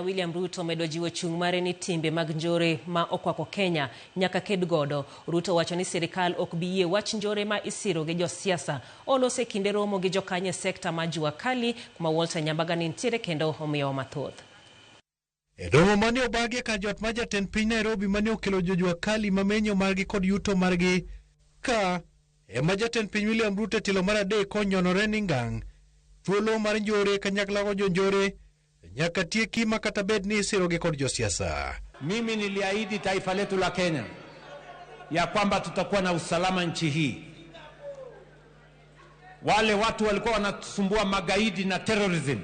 William Ruto omedo jiwo chung' mare ni timbe mag njore ma okwako Kenya nyaka ked godo. Ruto wacho ni sirikal ok bi yie wach njore ma isiro gi josiasa. Oloso e kinde romo gi jokanyo e sekta ma Jua Kali kuma Walter Nyambaga ni nitiere kendo omiyowa mathoth. E romo mane obagi e kar jot mar jatend piny Nairobi mane okelo jojua kali mamenyo margi kod yuto margi ka ema jatend piny William Ruto e tielo mar adek onyonore ni ngang' thuolo mar njore kanyakla go jonjore nyaka tieki ma kata bed ni isirogi kod josiasa. Mimi niliahidi taifa letu la Kenya ya kwamba tutakuwa na usalama nchi hii. Wale watu walikuwa wanatusumbua magaidi na terrorism,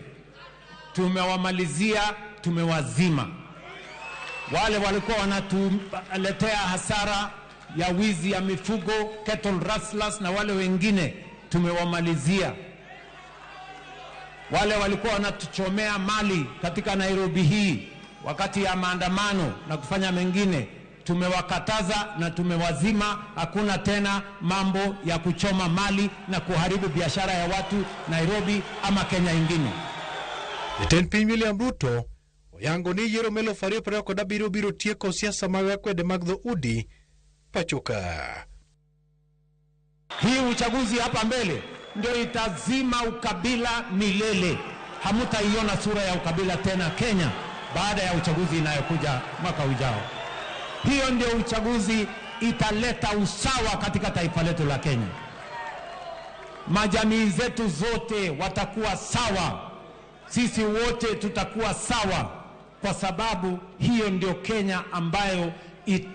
tumewamalizia, tumewazima. Wale walikuwa wanatuletea hasara ya wizi ya mifugo, cattle rustlers na wale wengine tumewamalizia. Wale walikuwa wanatuchomea mali katika Nairobi hii wakati ya maandamano na kufanya mengine, tumewakataza na tumewazima. Hakuna tena mambo ya kuchoma mali na kuharibu biashara ya watu Nairobi ama Kenya ingine. Jatend piny William Ruto oyango ni yiero mar 2027 biro tieko siasa mag akwede mag dhoudi pacho ka. Hii uchaguzi hapa mbele ndio itazima ukabila milele. Hamutaiona sura ya ukabila tena Kenya baada ya uchaguzi inayokuja mwaka ujao. Hiyo ndio uchaguzi italeta usawa katika taifa letu la Kenya. Majamii zetu zote watakuwa sawa, sisi wote tutakuwa sawa, kwa sababu hiyo ndio Kenya ambayo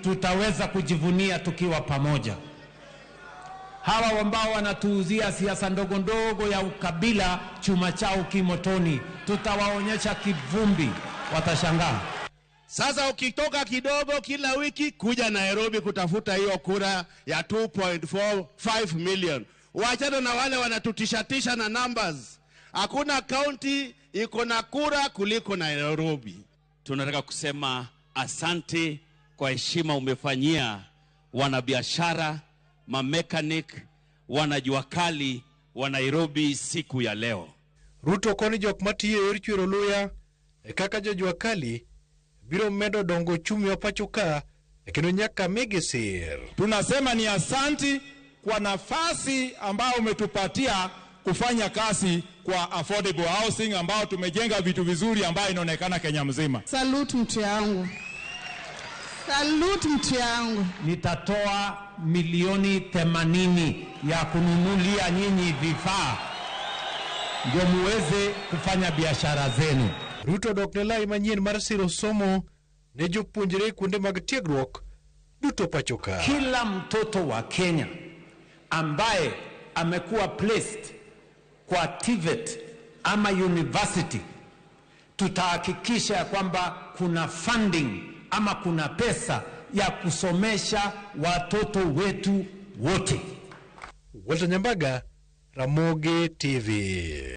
tutaweza kujivunia tukiwa pamoja. Hawa ambao wanatuuzia siasa ndogo ndogo ya ukabila, chuma chao kimotoni, tutawaonyesha kivumbi, watashangaa. Sasa ukitoka kidogo kila wiki kuja Nairobi kutafuta hiyo kura ya 2.45 million. Wachana na wale wanatutishatisha na numbers. Hakuna county iko na kura kuliko Nairobi. Tunataka kusema asante kwa heshima umefanyia wanabiashara, mamekanik, wanajua kali wa Nairobi siku ya leo. Ruto koni jok matiyo e yor chwero luya e kaka jojua kali biro medo dongo uchumi wa pacho ka kendo nyaka migi sir. Tunasema ni asanti kwa nafasi ambayo umetupatia kufanya kazi kwa affordable housing ambao tumejenga vitu vizuri ambayo inaonekana Kenya mzima. Salute mtu yangu. Salute mtu yangu. Nitatoa milioni 80 ya kununulia nyinyi vifaa ndio muweze kufanya biashara zenu. Ruto odok ne lai manyien mar siro somo ne jopuonjre kuonde mag tiegruok duto pacho ka. Kila mtoto wa Kenya ambaye amekuwa placed kwa TVET ama university, tutahakikisha ya kwamba kuna funding ama kuna pesa ya kusomesha watoto wetu wote. Walter Nyambaga, Ramogi TV.